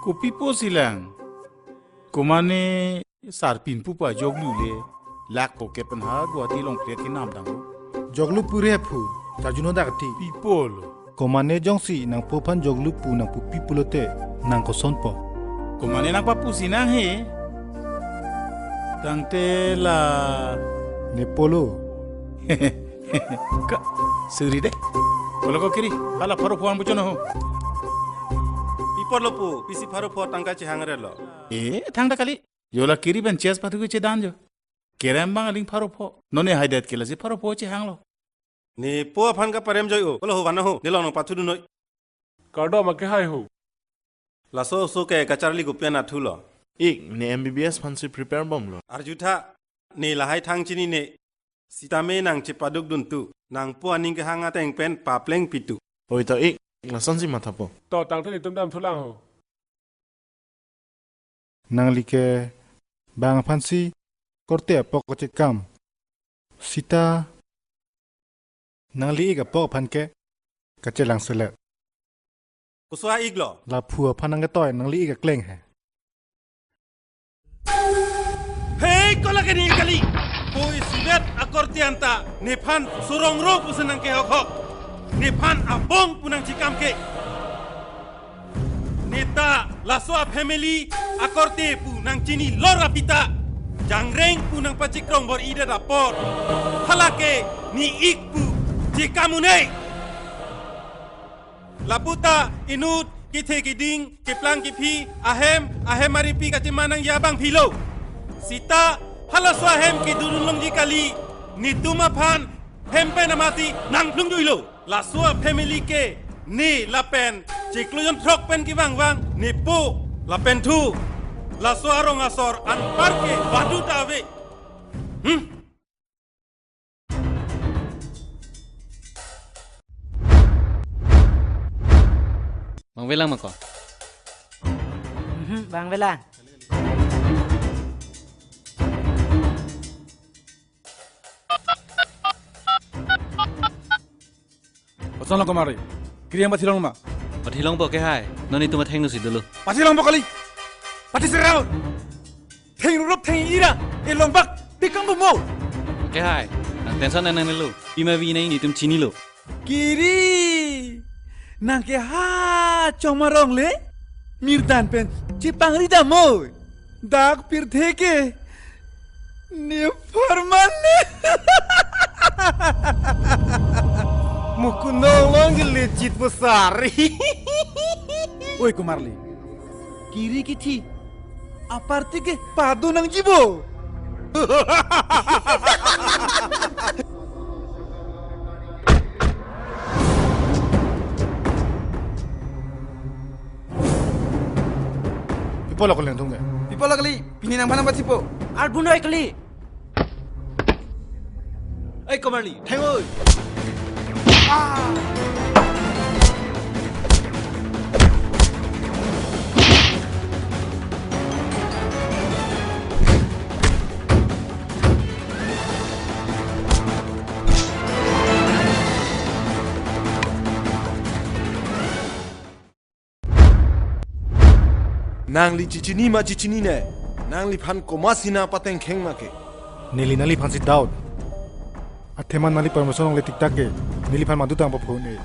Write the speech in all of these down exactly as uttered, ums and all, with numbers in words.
Kopi pusi lang? Komane sarpin pupa joglu le. Lak poke pen ha Guwahati along pria kinam dang ho. Joglu pure phu, charjuno dak ti. Pi pulo? Komane jongsi nangpo aphan joglu pu nangpupi pulote, nang kosonpo? Komane nangpapusi nang he. Tangte la. Ne pulo. Ka, suri de. Pulo ko Kiri, hala pharo pho an buchon ho. Pi pulo pu, pisi pharo pho tangka chehang relo. E, thangta kali. Jo la Kiri pen chess pathu ke chedan jo. Kerem abang aling pharo pho. None haidet ke lasi pharo pho chehanglo. Nepo aphan kaparem joi o. Pulo ho vana ho. Nelong nangpathudun noi. Kardom akehai ho. Laso oso ke kacharli kopi an athulo? Ik, ne M B B S aphansi prepare bomlo. Arjutha, ne lahai thang chinine. Sitame nang chepadukdun tu. Nangpo aning kehang ateng pen papleng pitu. Oi to ik, lasonsi mathapo. To tangte netum damthulang ho. Nangli ke bang aphansi korte apok kachekam. Sita nangli ik apok aphan ke kachelang selet. Koso a-iklo? La phu aphan nangketoi nangli ik akleng he. Hei, kola ke ne kali. Ko isivet akorte anta nephan sorong ro pusi nangkehok hok. Nephan abong pu nangchekam ke. Neta laso a-family akorte pu nangchinilo ra pita. Jangreng pu nangpachikrong bor-idet apor. Hala ke ne ik pu chekam un-e. Laputa inut kethe keding, keplang kephi, ahem, ahem aripi kachima nangji abang philo. Sita halaso ahem kedodun longji kali, netum aphan hem pen amati nangphlung juilo. Laso a-family ke ne lapen chiklo jon throk pen kevangvang, nepo lapen thu. Laso arong asor anpar ke badu ta ave. Hmm? Bang velang ma ko? Mhm, bang velang. Kosonlo Komar Ri? Kiri yang pathilong ma? Pathilongpo akehai. Non itum athengno si dolo. Pathilongpo kali. Pathi serau. Theng rurup theng ira. E longbak. Bikang bumo. Akehai. Nang tension nang nelo. Pima vi nang itum chinilo. Kiri. Nang ke ha chongmarong le. Mirdan pen chipangri damo. Dak pirthe ke nepharman le. Mukunong long jeli chit pusari. Oi Komar Ri. Kiri kithi. Aparti ke padu nangjibo. Pi pulo ko lengtung ke? Pi pulo kali, pini nangphan nangpachipo. Arbun oi kali. Ei, Komar Ri, theng oi. Ah! Nangli chechini ma chechinine? Nangliphan komatsi nangpatengkheng ma ke? Neli nangliphansi doubt. Athema nangli permission longle tiktak ke, neliphan madutang paphone.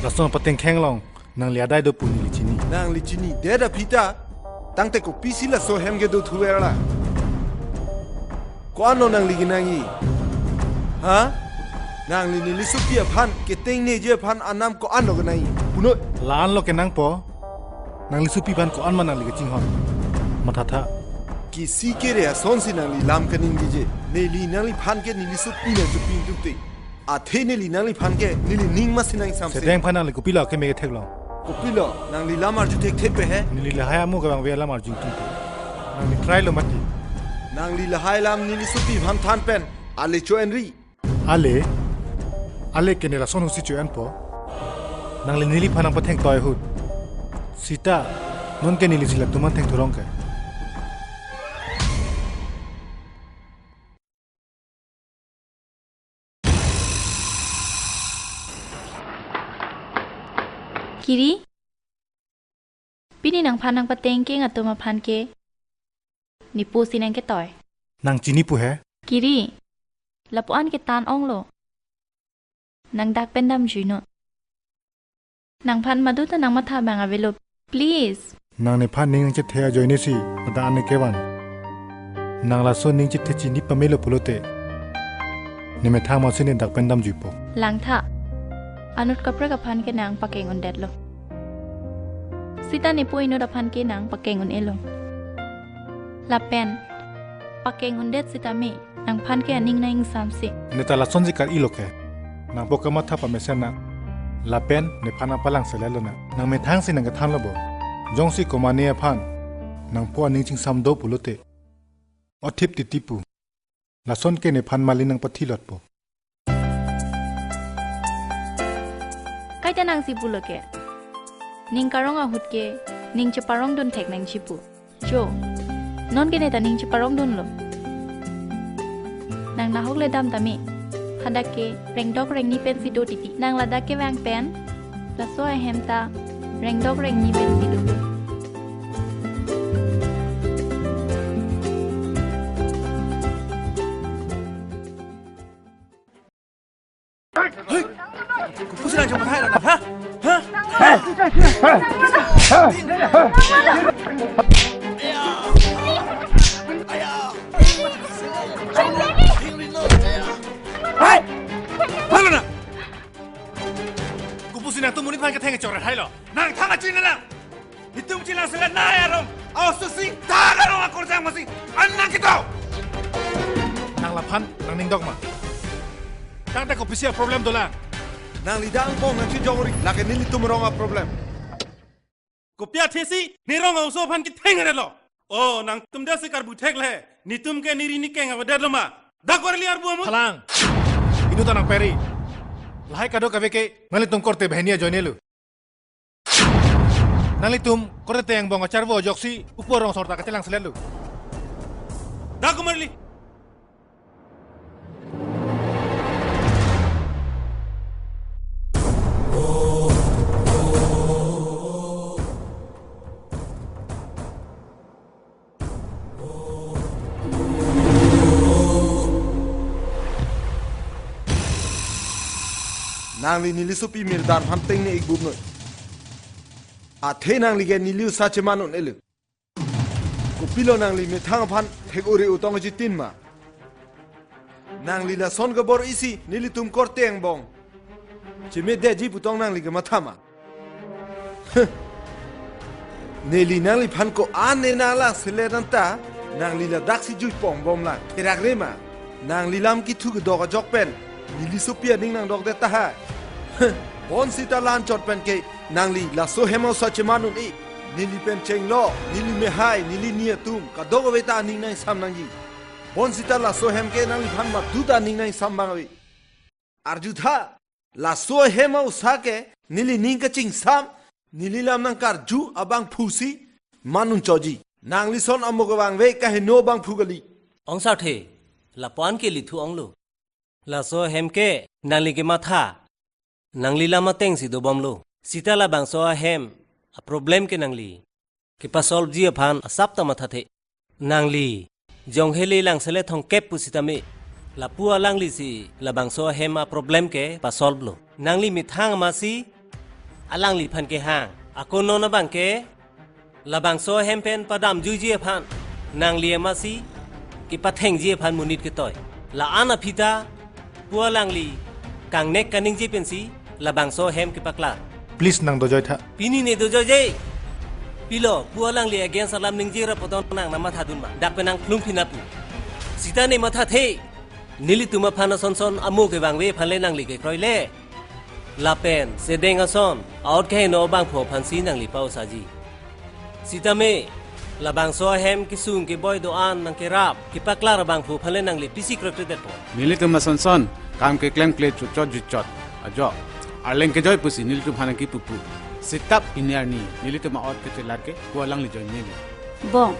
Lason patengkheng along, nangli adai do pu neli chini. Nangli chinidet aphi ta, tangte kopisi laso hem ke dothuverla? Ko-anlo nangli kenangji? Ha? Nangli neli sopi aphan, ketengneji aphan anam ko-anlo kenangji? Puno. La-anlo kenangpo. Nangli sopi aphan ko-an ma nangli kachinghon? Mathatha. Kisi kere asonsi nangli lam kaningjeje. Neli nangliphan ke neli sopi nangchepintukte. Athe neli nangliphan ke neli ning masi nangsamse. Sedeng aphan nangli kopilo keme ketheklong? Kopilo, nangli lam arju thekthek pe he? Neli lahai amo kevangve alam arju ingtungte. Nangli try lo mati. Nangli lahai alam neli sopi aphan than pen ale cho-enri. Ale, ale ke ne lason ahutsi cho-enpo. Nangli neliphan nangpathengtoi ahut. Sita, non ke nelisi latum aphan thengthurong ke. Kiri? Pini nangphan nangpateng keng atum aphan ke nipu si nangketoi. Nang chini pu he? Kiri. Lapu-an ke tan onglo. Nang dak pen damjui non. Nangphan madu ta nangmatha abang avelo. Please. Nang nephan ning nangchethe ajoine si ladak an ne kevang. Nang laso ning chethe chini pamelo pulote, nemethang masi ne dak pen damjuipo. Langtha. Anut kaprek aphan ke nang pakeng undetlo. Sita nepu inut aphan ke nang pakeng un-elo. Lapen pakeng undet sitame nangphan ke aning nang ingsamse. Ne ta lasonsi kar-ilo ke. Nangpo kamatha pamesen nang. Lapen nephan nangpalangseletlo nang. Nang methang si nang kethanlo bo. Jongsi komane aphan nangpo aning chingsam do pulote, othip titi pu. Lason ke nephan mali nangpathilotpo. Kaita nangsi pulo ke. Ning karong ahut ke ning cheparongdun thek nangji pu. Jo. Non ke ne ta ning cheparongdunlo. Nang nahok le dam tame. Hadak ke rengdok rengni pensi do titi. Nang ladak kevang pen laso ahem ta rengdok rengni pensi do. Hey! Kopusi nang chomot hai na, ha? Ha? Hey! Halo na! Kopusi nangtum monit aphan ketheng chor hailo. Nang thang achin lang. Netum chelangselet nai arong. Aosu sing ta arong akorjang masi. An nang kito. Nang laphan nang ningdok ma. Tangte kopisi a-problem dolang. Nangli dak angbong nangchijongri. Lake nelitum arong a-problem. Kopi athesi ne rong aoso aphan ketheng arelo. O, nangtum dasi karbu thek le. Netum ke neri nekeng avedetlo ma. Dak kor li arbu amu. Halang. Inut ta nangperi. Lahai kadokave ke nanglitum korte banghini ajoinelo. Nanglitum korte angbong acharvo ajoksi upo rong sorta kachelangseletlo. Dak komarli. Nangli neli sopi Mirdan aphan tengne-ikbup noi. Athe nangli ke neli osa cheman un-elo. Kopilo nangli methang aphan thek ore utong jitin ma? Nangli lason kebor isi nelitum korte angbong chemedetji pu tong nangli kematha ma? Huh. Neli nangliphan ko-an ne nanglang selet anta, nangli ladaksi juipongbomlang. Pherakre ma. Nangli lam kethu kedok ajok pen neli sopi aning nangdokdet tahai. Huh. Bonsita la-anchot pen ke nangli laso hem aosa cheman un-e. Neli pen chenglo, neli mehai, neli ni atum kadokave ta aning nangsam nangji. Bonsita laso hem ke nangliphan madu ta aning nangsam abang ave. Arjutha, laso hem aosa ke neli ning kachingsam, neli lam nangkarju abangphusi man unchotji. Nanglison amo kevangve kaheno abangphu kali. Ong sarthe, lapu-an ke lithu onglo. Laso hem ke nangli kematha, nangli lam atengsi dobomlo. Sita labangso ahem a-problem ke nangli kepasolveji aphan asap ta mathathe. Nangli jonghe le langselet thomkep pusitame, lapu alanglisi labangso ahem a-problem ke pasolvelo. Nangli methang amatsi alangliphan kehang. Ako non abang ke labangso ahem pen padamjuiji aphan nangli amatsi kepathengji aphan monit ketoi. La-an aphi ta pu alangli kangnek kaningje pensi labangso ahem kepaklar. Please nang dojoitha. Pini ne dojoije. Pilo, pu alangli against alam ningje ra pu tong nang nangmathadun ma? Dak pen nang plum phina pu. Sita ne mathathe. Nelitum aphan asonson amo kevangve aphan le nangli kekroile. Lapen sedeng ason a-ot kaheno abangphu aphansi nangli pa-osaji. Sitame labangso ahem kesung keboi do-an nangkerap kepaklar abangphu aphan le nangli pisi kroikredetpo? Nelitum asonson kam keklemkle chotchot juchot ajok arleng kejoi pusi nelitum aphan nangkipupu. Sitame pini arni nelitum a-ot kachelar ke pu alangli ajoinelo. Bong,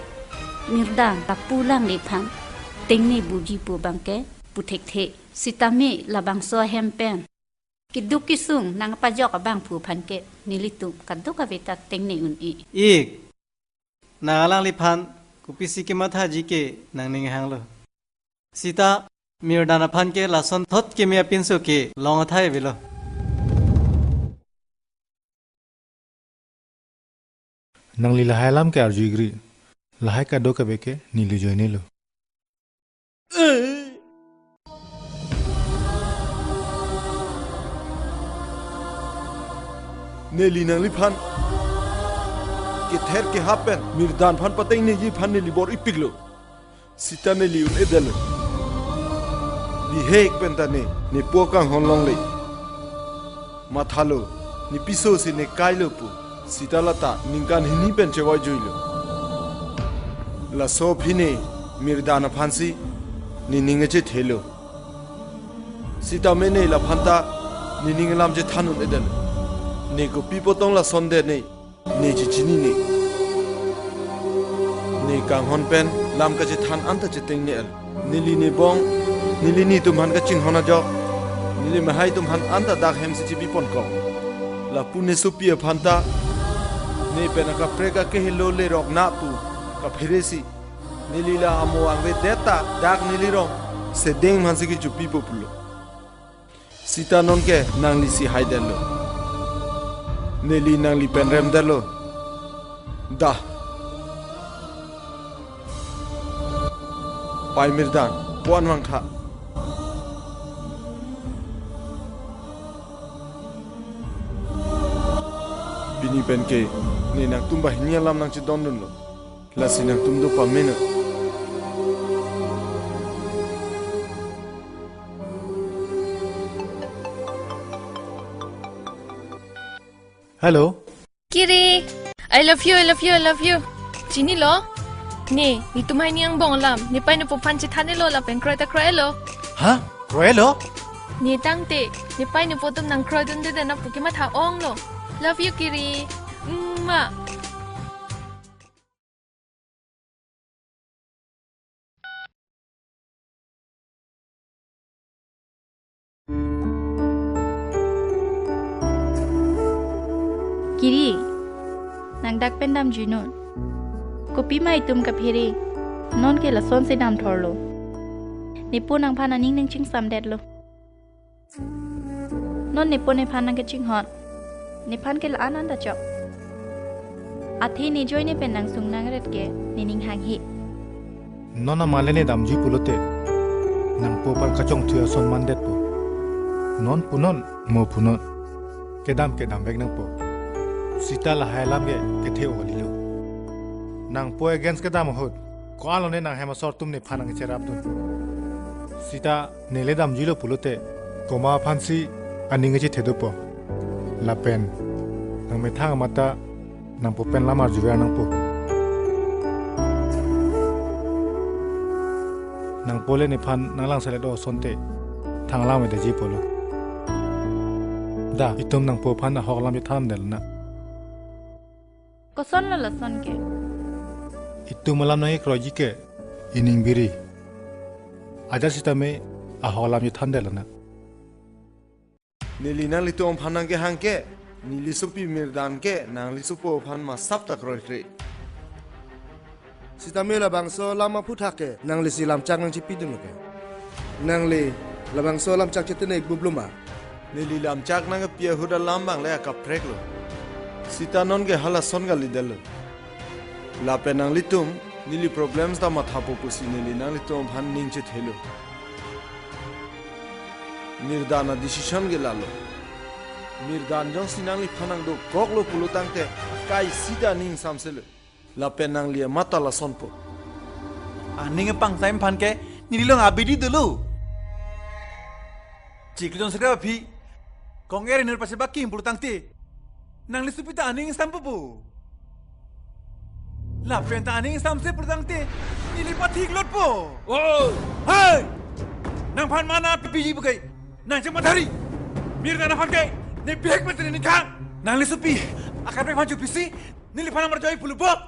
Mirdan, lapu alangliphan tengne buji pu abang ke pu thekthe. Sitame labangso ahem pen Keduk kesung nangpajok abangphu aphan ke nelitum kadokave ta tengne un-e. Ik, nang alangliphan kopisi kemathaji ke nangning hanglo. Sita, Mirdan aphan ke lason thot keme apinso ke long athai avelo. Nangli lahai alam ke arju-ikri, lahai kadokave ke neli ajoinelo. Neli nangliphan kether kehap pen Mirdan aphan patengneji aphan neli bor-ipiklo. Sita neli un-edetlo. Bihek pen ta ne, ne po kanghon longle. Mathalo, ne piso si ne kailo pu. Sita lata ningkan hini pen chevoi juilo. Laso aphi ne Mirdan aphansi ne ning kachethelo. Sita mene laphanta ne ning alam chethan un-edetlo. Ne kopi apotong lasondet ne, ne chechinine. Ne kanghon pen lam kachethan anta chetengnedet. Neli nebong, neli nitum aphan kachinghon ajok, neli mehai atum aphan anta dak hem si chepiponkok. Lapu ne sopi aphanta, ne pen akaprek akehelo lerok na pu kaphere si, neli la amo angvedet ta dak neli rong Sedeng aphansi kechopipo pulo. Sita nonke nanglisi haidetlo. Neli nangli pen remdetlo. Da. Pai Mirdan, puan vangtha. Pini penke, ne nangtum banghini alam nangchedondunlo. Lasi nangtum do pamenon. Hello. Kiri, I love you, I love you, I love you. Chinilo? Ne, netum hai ning angbong alam, nepei nepo aphan chethanelo lapen kroi ta kroilo. Ha? Kroilo? Ne tangte, nepei nepo atum nangkroidunde den apu kematha-onglo. Love you, Kiri. Mwah. Kiri, nang dak pen damjuinon. Kopima itum kaphere, nonke lasonsi damthorlo. Nepo nangphan aning nangchingsamdetlo. Non nepo nephan nangkachinghon. Nephan ke la-an anta chok. Athe ne ajoine pen nangsung nangret ke nening hanghe. Non amale ne damjui pulote, nangpo aphan kachongthui ason mandetpo. Non punon, mo punon. Kedam kedam vek nangpo. Sita lahai alam ke kethe-o kalilo. Nangpo against kedam ahut, ko-an lone nanghem asor atum nephan nangcherapdun. Sita neli damjuilo pulote, komat aphansi aning kachethedunpo. Lapen nangmethang amat ta nangpo pen lam arjuver nangpo. Nangpo le nephan nanglangselet asonte thang lam edaji pulo. Da, itum nangpo aphan ahok alam chethandetlo na. Kosonlo lason ke? Itum alam nangkekroiji ke ining biri. Ajat sitame ahok alam chethandetlo na. Neli nanglitum aphan nangkehang ke, neli sopi Mirdan ke nangli sopo aphan masap ta kroikre. Sitame labangso alam aphuthak ke nanglisi lamchak nangchepidunlo ke. Nangli labangso lamchak chetene ikbublo ma? Neli lamchak nangkepi ahut alam abang le akapreklo. Sita nonke halason kalidetlo. Lapen nanglitum, neli problems ta mathapo pusi neli nanglitum aphan ning chethelo. Mirdan adecision ke lalo. Mirdan jongsi nangliphan nangdokoklo pulo tangte, akai sita ning samselo. Lapen nangli amat ta lasonpo. Aning pangtime aphan ke, neli along abidi dolo. Chiklo jongsi kra aphi, kong er inur pasi bakim pulo tangte, nangli sopi ta aning sampo po. Lapen ta aning samse pulo tangte, neli pathiklotpo. Oh! Hey! Nangphan mana pipiji bukai. Nang cema thari. Mirdan aphan ke, ne bihek mete ne khang. Nangli sopi, akar aphan chopisi, neliphan amar joi pulo bok.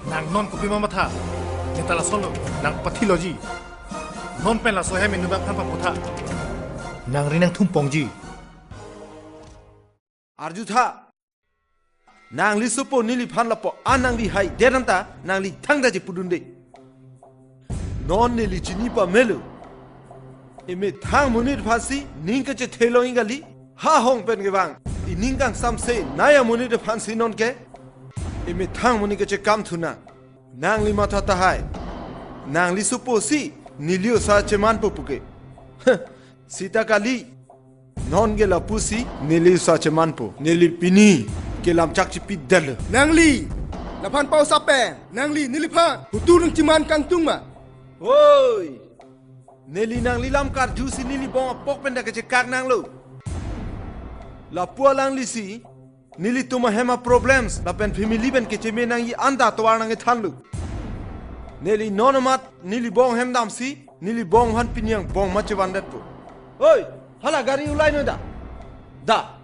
Nang non kopima matha? Neta lasonlo, nangpathiloji. Non pen laso hem inut abang aphan paputhak. Nangri nangthum pongji. Arjutha. Nangli sopo neliphan lapu-an nangri haidet anta nangli thangta chepudunde. Non neli chini pamelo. Emethang monit aphansi ning kachethelong-ik kali. Ha hong pen kevang ining kangsamse nai amonit aphansi nonke emethang monit kachekam thunang. Nangli matha tahai. Nangli soposi neli osa chemanpo puke. Sita kali. Nonke lapusi neli osa chemanpo. Neli pini kelam chak chipidetlo. Nangli laphan paosa pen nangli neliphan hutur nangcheman kangtung ma? Oi! Neli nangli lam karjusi neli bong apok pen ta kachekak nanglo. Lapu alanglisi nelitum ahem a-problems lapen family pen kecheme nangji anta tovar nangkethanlo. Neli non amat neli bong hem damsi neli bong aphan pini angbong ma chevandetpo. Oi, hala gari ulai noi da. Da.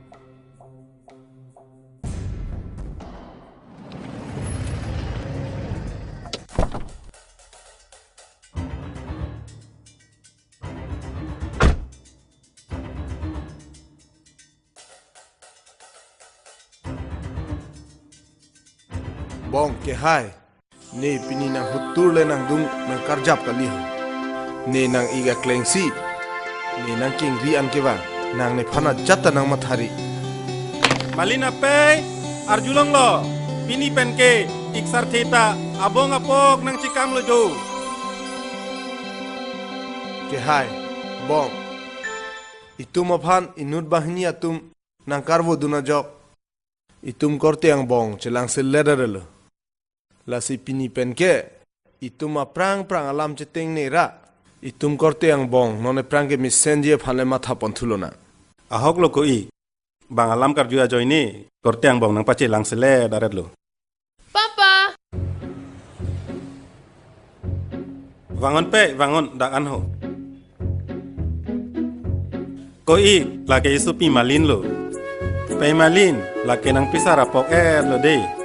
Bong kehai, ne pini nanghutur le nangdung nangkarjap kali ho. Ne nang-ik aklengsi ne nangkengri an kevang, nang nephan ajat ta nangmathari. Malin apei, arjulonglo, pini penke ik sarthe ta abong apok nangchekamlo jo. Kehai, Bong. Itum aphan inut banghini atum nangkarvodun ajok itum korte angbong chelangselet detlo. Lasi pini penke itum aphrang phrang alam chetengne ra itum korte angbong non ephrang kemesenji aphan le matha ponthulonang. Ahoklo ko-ik, bang alam karju ajoine korte angbong nangpachelangselet detlo. Papa! Vang-un pei, vang-un, dak an ho. Ko-ik, lake isopi Malin lo. Pei Malin, lake nangpisar apok-et lo de.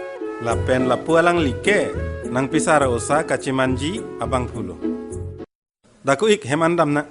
Lapen lapu alangli ke nangpisar osa kachemanji abangphu lo. Da ko-ik, hem an damnang.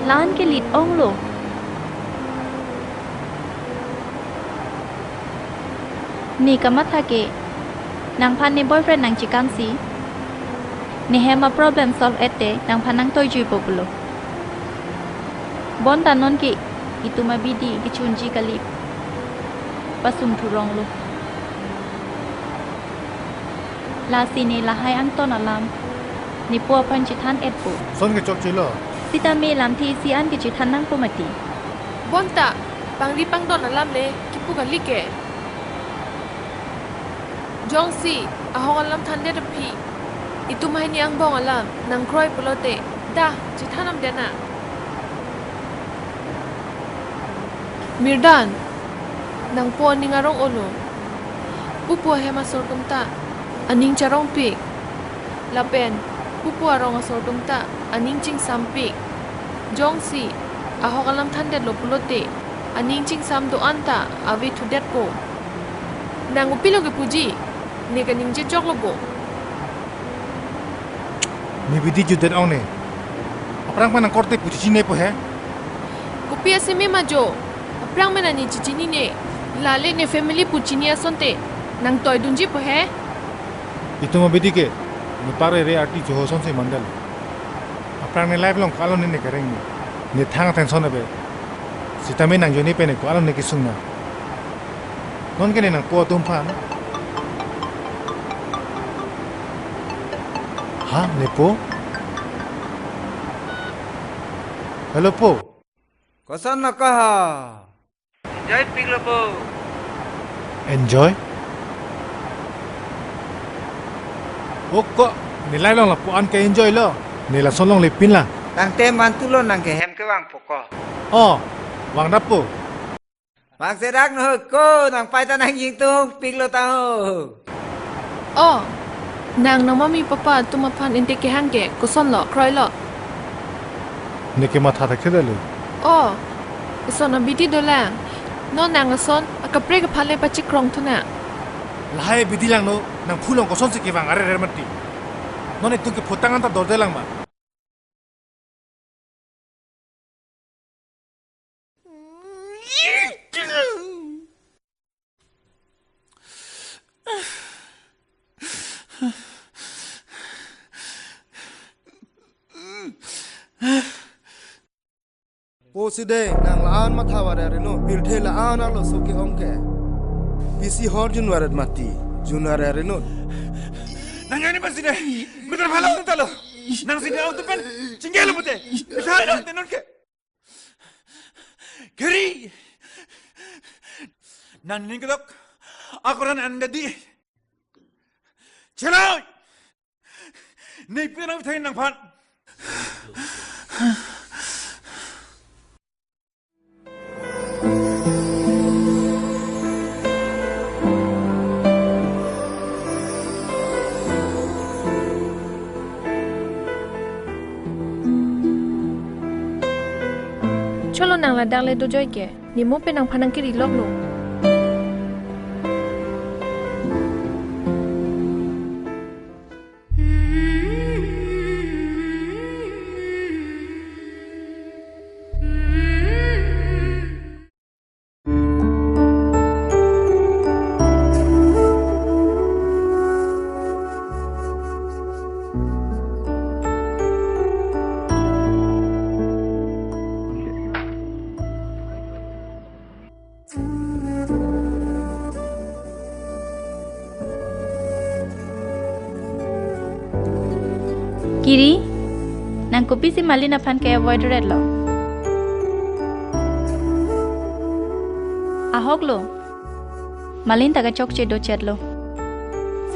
La-an ke lit-onglo. Ne kamatha ke nangphan ne boyfriend nangchekamsi ne hem a-problem solve-et te nangphan nangtoijuipo pulo. Bonta nonke itum abidi kechunji kali, pasung thuronglo. Lasi ne lahai angton alam nepo aphan chethan-etpo. Son ke chokchelo. Sitame lamthe isi an ke chethan nangpo mati. Bonta pangri pangdon alam le kipu kali ke. Jongsi ahok alam thandet aphi itum hini angbong alam nangkroi pulote, da, chethan damde na. Mirdan, nangpo aning arong-olo. Pupu ahem asor atum ta aning charongpik. Lapen pupu arong asor atum ta aning chingsampik. Jongsi ahok alam thandetlo pulote aning chingsam do-an ta avethudetpo. Nang kopilo kepuji, ne kaningje choklo bo. Ne bidi jutdet-ong ne. Aphrang pen nang korte pu chechinipo he. Kopi aseme ma jo. Aphrang pen ani chechinine. Lale ne family pu chini asonte nangtoidunjipo he. Itum abidi ke ne pare re arti choho sonsi mandal. Aphrang ne life along ko-an lo ne ne kareng ne. Ne thang attention ave. Sitame nang joni pen ne ko-an lo ne kesung na. Nonke ne nangpo atum aphan. Ha, nepo? Hello, po. Koson nang kaha? Enjoypiklo po. Enjoy? O ko, ne life along lapu-an ke-enjoylo. Ne lason longle pinlang. Tangte mantulo nang ke hem kevangpo ko. Oh, vangdappo. Vangsedak no ko, nang paita nang jingtung piklo ta ho. Oh, nang nang mami papa atum aphan ente kehang ke, kosonlo, kroilo. Neke matha ta khedalo. Oh, koson abidi dolang. Non nang ason, akaprek aphan le pachikrong thunang. Lahai abidi lang no, nang phulong kosonsi kevang are re mati. Non itum ke phutang anta dorde lang ma. Pusi dei, nang la-an matha vare rinot, pirthe la-an arloso ke-ong ke. Pisi hor jun varet mati, jun vare rinot. Nang ani pasi dei, betul phalok talo. Nang sini auto pen, chinggelo pute. Bisa ada tenun ke. Kiri. Nang ning kedok, aku ran anda di. Cheloi. Nei pira nang thain nangphan. Cholo nang ladak le dojoi ke. Nimo pen nangphan nang kiri loklo. Kiri, nang kopisi Malin aphan ke avoid ret lo? Ahok lo. Malin ta kachokche do chet lo.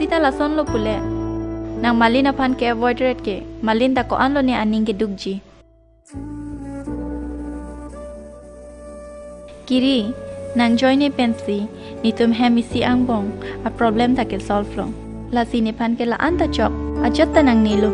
Sita lason lo pule. Nang Malin aphan ke avoid ret ke, Malin ta ko-an lo ne aning kedukji. Kiri, nang joine pensi, netum hem isi angbong, a problem ta ke solve lo. Lasi nephan ke la-an ta chok, ajat ta nangne lo.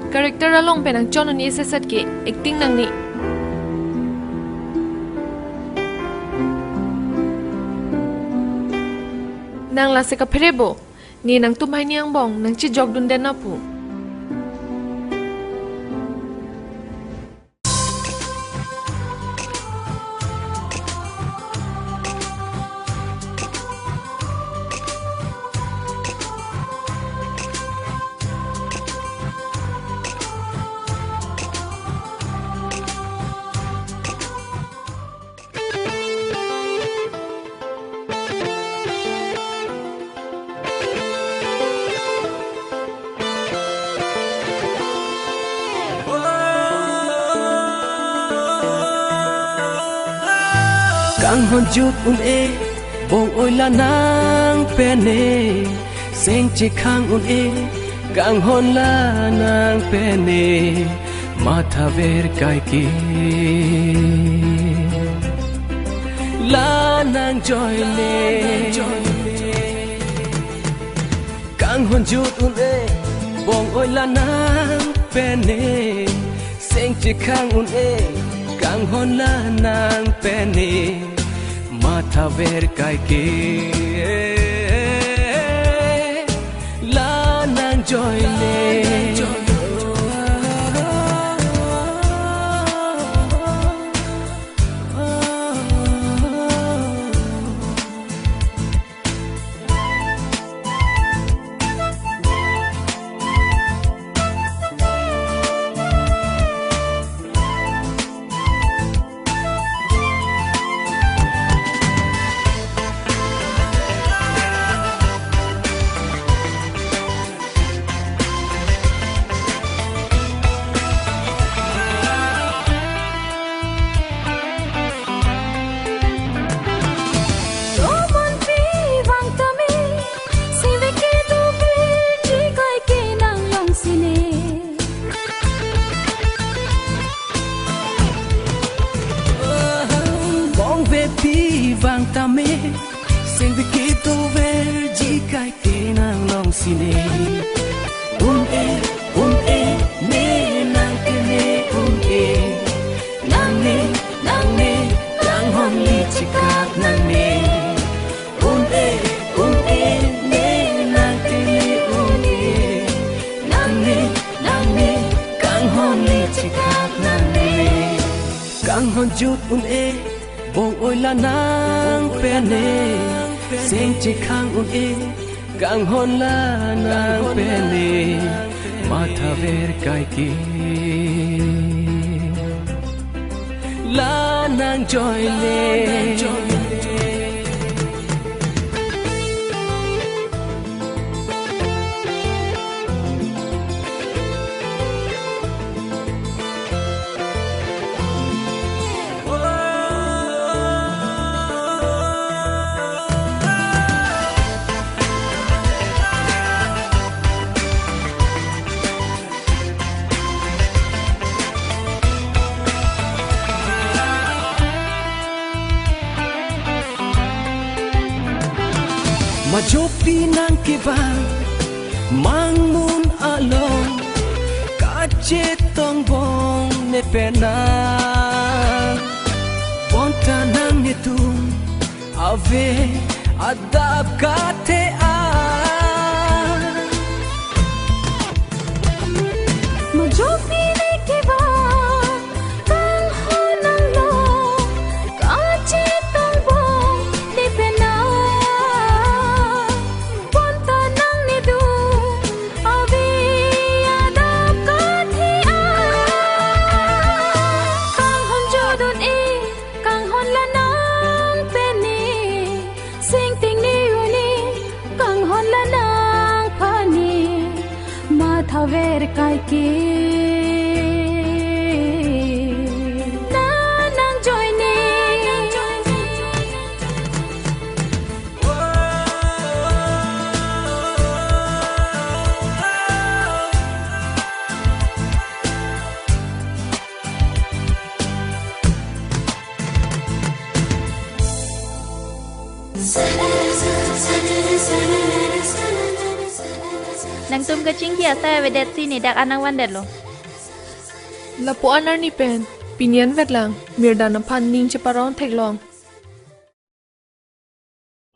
Character along pen nang chon un-e seset ke acting nangne. Nang lasi kaphere bo. Ne nangtum hai ni angbong nang chijok dun den na pu. Kanghon jut un-e, bong oila nang pene, seng chekhang un-e, kanghon la nang pene. Matha ver kaike la nang joine. Kanghon jut un-e, bong oila nang pene. Seng chekhang un-e, kanghon la nang pene. Matha ver kaike la nang joine. Seng bikito verji kai ke nang long sine. Un-e, un-e, ne nang ke ne un-e. Nang ne, nang ne, kanghon li chikak nang ne. Un-e, un-e, ne nang ke ne un-e. Nang ne, nang ne, kanghon li chikak nang ne. Kanghon jut un-e, bong oi la nang pen ne, seng chekhang un-e, kanghon la nang pen ne, matha ver kai ke. La nang joy le. Majopi nang kevang mangmun along, kachetong bong ne pen nang, bonta nang netum ave adap kathe-an. Majopi ne kevang kanghon along, kachetong bong ne pen nang, bonta nang netum ave adap kathe-an. Kanghon jut un-e, kanghon la nang pen ne, seng tengne un-e, kanghon la nang phan ne, matha ver kai ke. Na nang joy ne. Nangtum kachingki asai avedet si ne dak an nangvandetlo. Lapu-an arni pen pini an vetlang, Mirdan aphan ning cheparong theklong.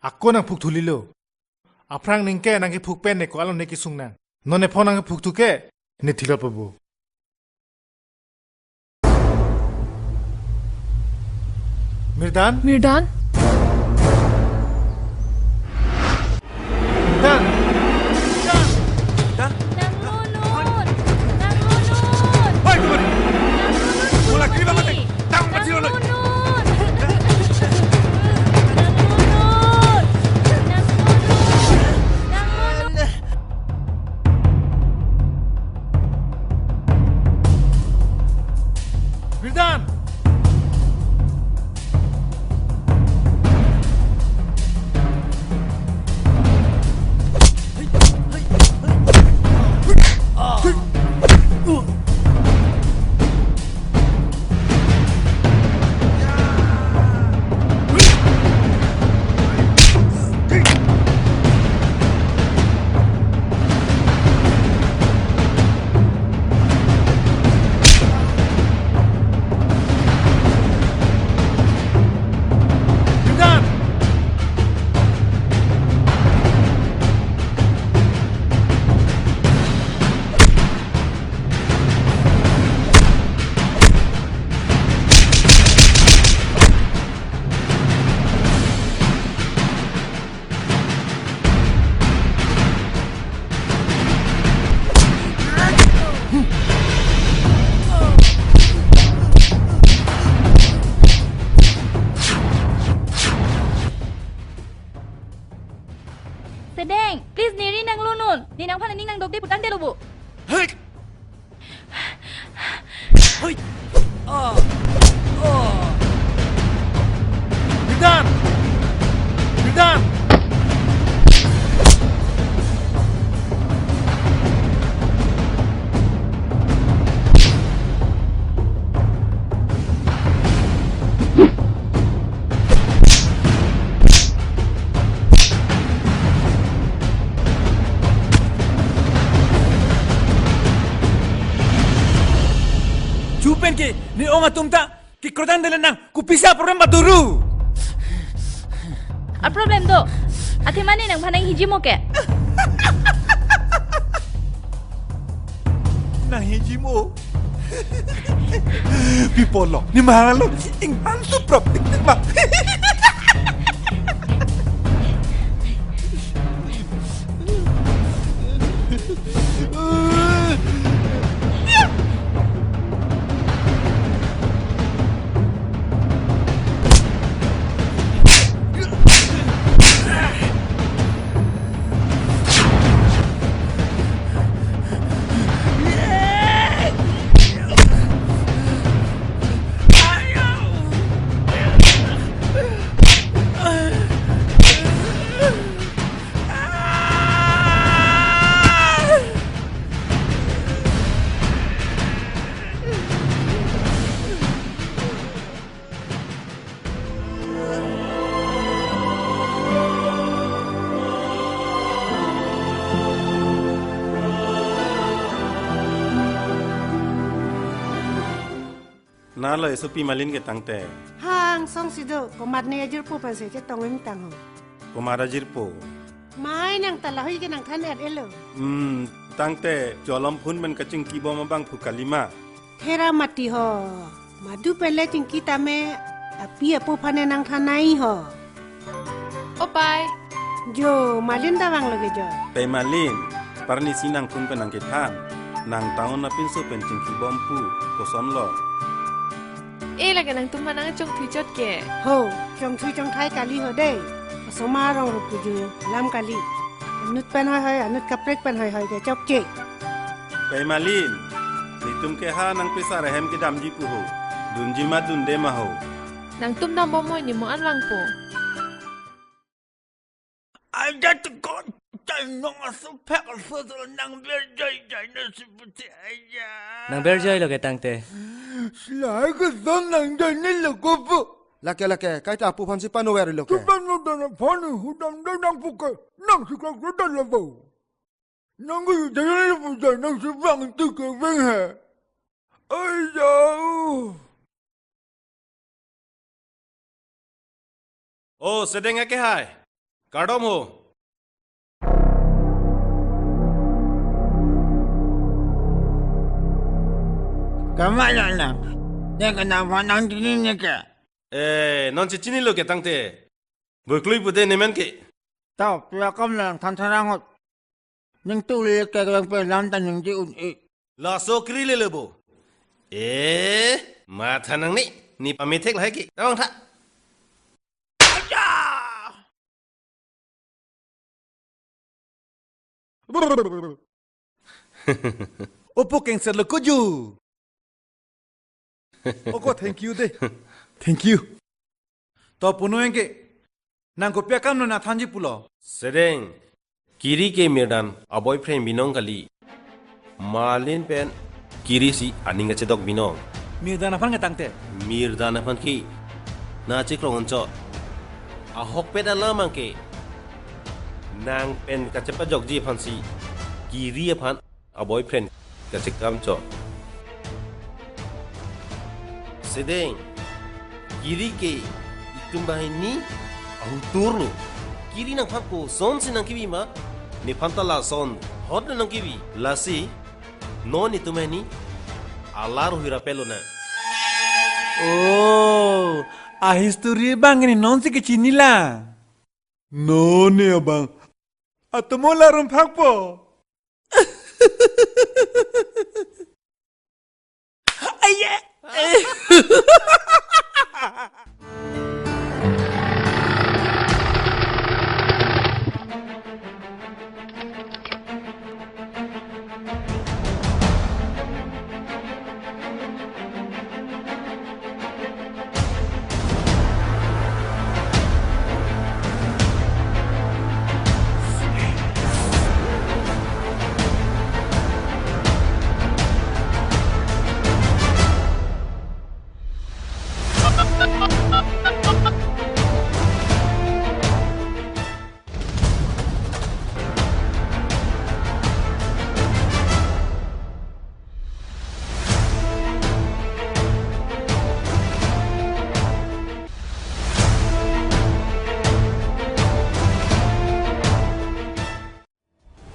Ako nangphuk thulilo. Aphrang ningke nangkephuk pen ne ko-an lo ne kesung nang. Non ne phone nangkephuk thu ke, ne thilot pabo. Mirdan? Mirdan? Mirdan? Mirdan? Nang lunun! Nang lunun! Hoi, tumari! Nang lunun! Mula kiri banget, eh. Tang, mati lo, lo. Nang lunun! Nang lunun! Nang lunun! Nang lunun! Mirdan! Sedeng, please neri nang lunun. Ne nangphan aning nangdokde putangte lo bo. Hei! Hoi! Ah! Ah! Mirdan! Mirdan! Ke, ne-ong atum ta kekroidun dele nang, kopisi aproblem paturu? Aproblem do. Athema ne nangphan nanghiji mo ke? Nanghiji mo? Pi pulo, ne mahang lo, inghan suprap tik tik ma. Nalo esopi Malin ke tangte. Hang song si do, komatne ajirpo aphansi chetong imtang ho. Komat ajirpo? Mai nang ta lahei ke nangthan-et-elo. Hmm, tangte, cholom phone pen kachingki bom abang phu kalima. Hera mati ho. Madu pen le chingki tame api apo aphan nangthan nai ho. O pai. Jo, Malin ta vanglo ke jo. Pei Malin, parni si nang phone pen nangkethan. Nang town apinso pen chingki bom pu, kosonlo? E lake nangtum aphan nangchongthui chot ke. Ho, chongthui chongthai kali ho dei. Osomar arong rup kuju, lam kali. Anut pen hoi hoi, anut kaprek pen hoi hoi ke chokche. Pei Malin, netum ke ha nangpesar ahem kedamji pu ho. Dunji ma dunde ma ho. Nangtum dambom moi, ne mo an vangpo. Aja tekot, chinong asu phek asu nang berjoi joi na si puti aja. Nang berjoi lo ke tangte. Silai ke son nang joi ne lo ko pu. Lake lake, kaita apu aphansi panover lo ko. Tupan lo dana phone hudam dana puke. Nang si kok lo dana bo. Nang ko jaya le puja, nang si bang tu ke bang he. Ai jao. O, Sedeng ake hai. Kardom ho. Kama lo nang. Ne kana aphan nangchini ne ke. Eh, non chechinilo ke tangte. Boiklui pude nemen ke. Tau, pi akam nangthan than ahut. Ning tu le ke bang pe lam ta ningje un-e. Laso kri le le bo. Eh, matha nang ni, ne pamethek lahai ke. Tawang tha. Aja! Opo kengser lo kuju. Oko, thank you de. Thank you. To punu engke. Nang kopi akam lo nangthanji pulo. Sedeng, Kiri ke Mirdan a-boyfriend binong kali. Malin pen Kiri si aning kachedok binong. Mirdan aphan ke tangte. Mirdan aphan ke. Na chekrong anchot. Ahokpet alam abang ke. Nang pen kachepajokji aphansi. Kiri aphan a-boyfriend kachekam chot. Sedeng, Kiri ke itum banghini ahutur lo. Kiri nangphan kosonsi nangkebi ma, nephan ta lason hot lo nangkebi. Lasi, non itum banghini alar huira pelo na. Oh, a-history abang ke ne nonsi kechini la. Non ne abang atomo larum phakpo. Aye.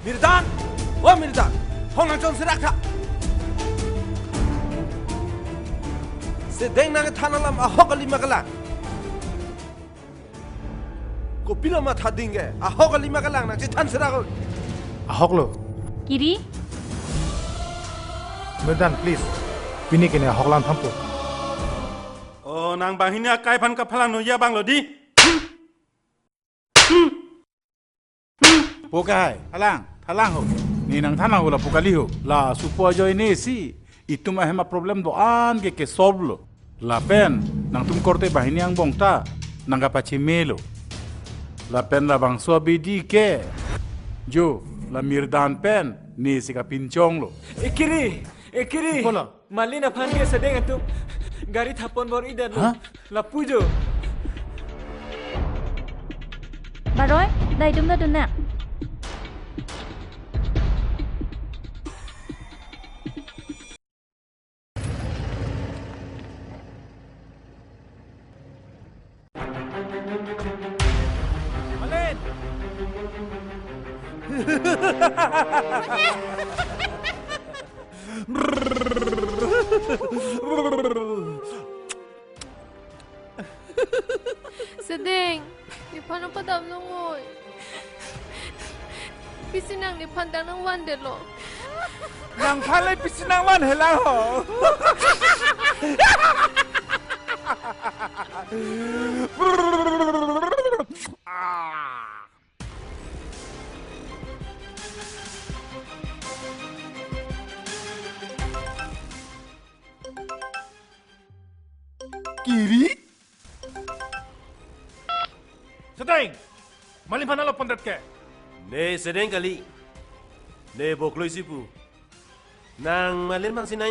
Mirdan! O Mirdan! Hong nangchonserak tha! Sedeng nangthan alam ahok kali ma kelang? Kopilo matha ding ke? Ahok kali ma kelang, nangchethanserak o. Ahok lo. Kiri? Mirdan, please. Pini kene ahok lang thampo. O, nang banghini akai aphan kaphalang noya abang lo di. Po ke hai, thalang, thalang ho. Ne nangthan ho lapu kali ho. La supo ajoine si, itum ahem a-problem do-an ke ke-solve lo. Lapen nangtum korte banghini angbong ta nangkapachimelo. Lapen labangso abidi ke, jo, la Mirdan pen ne si kapinchonglo. Ekiri, ekiri. Kola? Malin aphan ke sedeng atum gari thapon bor-idetlo. Hah? Lapu jo. Baroi, dai dum da dun na. Malin! Sedeng, nephan padam longoi. Pisi nang nephan dang nangvandetlo. Nangphan le pisi nangvan helang ho. Kiri? Sedeng! Malin aphan alo pondet ke? Ne sedeng kali. Ne bokloi si pu. Nang Malin aphan si nai